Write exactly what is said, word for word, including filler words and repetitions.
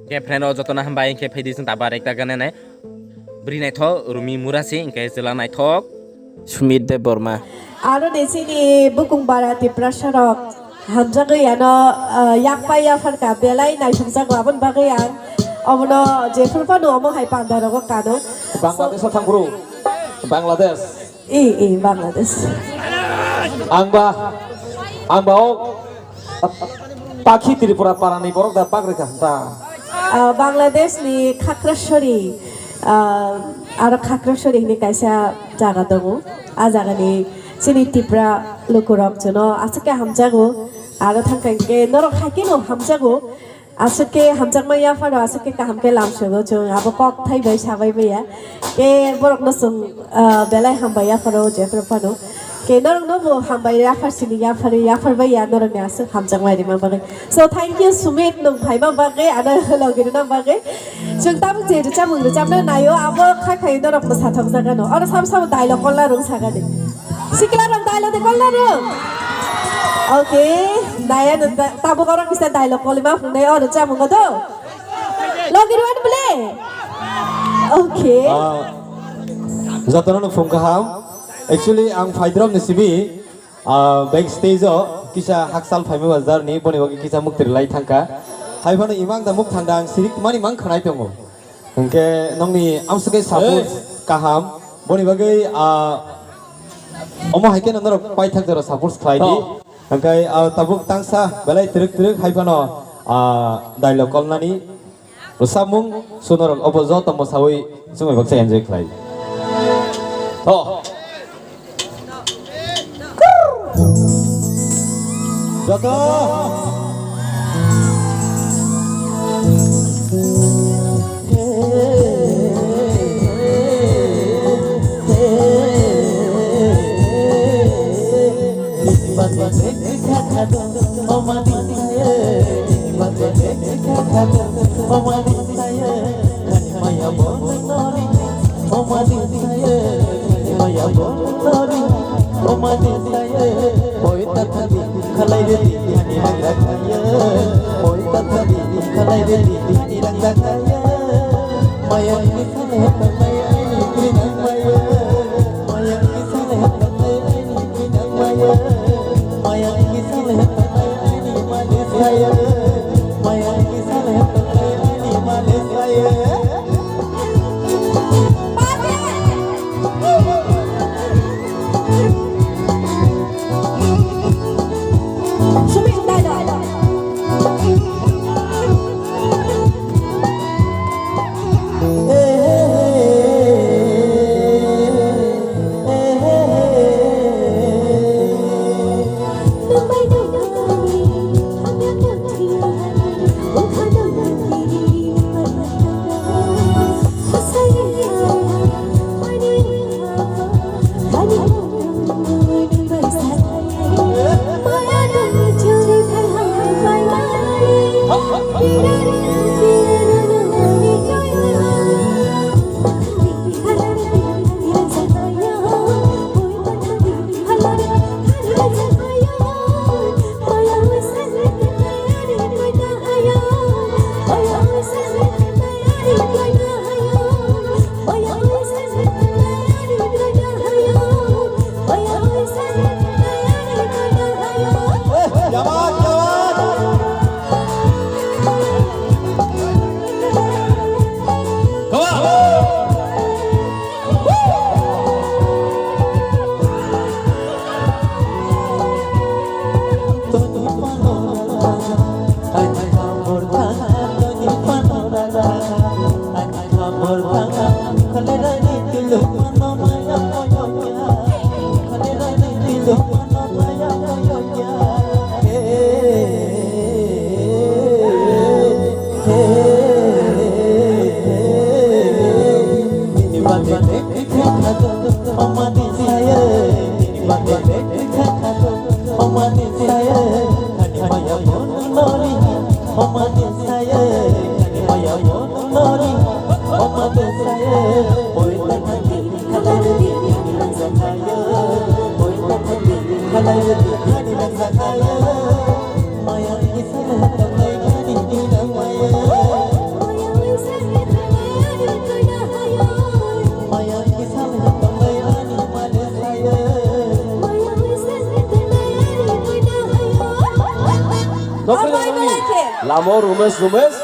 Ke friend o jotono hambai, hingke phaidi chwng tabar ekta gane nai. Bwrwi naithok Rumi Murasi, hingke chwla naithok Sumit Debbarma. Aro de chini bukung bara Tiprasa rok hamjagwi ano, ah, yakpai yapharkha belai naisingjago, aboni bagwi ang omono jephuru phano omo hai panda rogo kano. Bangladesh o thangphuru, Bangladesh. I, i, Bangladesh. Ang ba, ang ba o pakhi Tripura parani borok da bak rwkha ta. Ah, Bangladesh ni Khakrasori, ah, aro Khakrasori hwnwi kaisa jaga tongo. A jaga ni chini Tipra lukurok jono aswk khe hamjago. Aro thangkha hwnkhe norok hai kheno hamjago. Aswk khe hamjakma yapharo, aswk khe kaham khe lamsogo chwng, abo kok thai bai sabai maya. Khe borokno chwng, ah, belai hambai yapharo, jephru phano. Khe norokno bo hambai yaphar sini, yaphar, yaphar bai ya norokni aswk hamjakma rima bagwi. So, thank you, Sumit, nwng phaima bagwi, ano logi rwna bagwi. Chwng tabuk je rwchapmung rwchapna naio, abo kha khai norok mwsathok jagano. Oro sam sam dialogue kolla rwng sagani. Sikla rok dialogue de kolla rwng. Okay, naya nung ta-, tabuk oro kisa dialogue kolima phungnai oro chamung do. Logi rwan ble. Okay. Ah, jotono no phung kaham. Actually, ang phaidrop ni sibi, ah, backstage o kisa haksal phaima bazar ni boni bagwi kisa muktir lai thangka. Hai phano imang da muk thangda ang sirik mani mang khanai tongo. Hingke nongni amswkhe support kaham. Boni bagwi, ah, omo hai kheno norok paithak jora support khlai di. Oh. Hingke, ah, tabuk tangsa belai twrwk twrwk hai phano, ah, dialogue kolnani rwchapmung sunorok obo joto mwsawi chumui baksa enjoy khlai. To. Joto. Tokoi Hambai nangni belai khe. Lamo rumes rumes.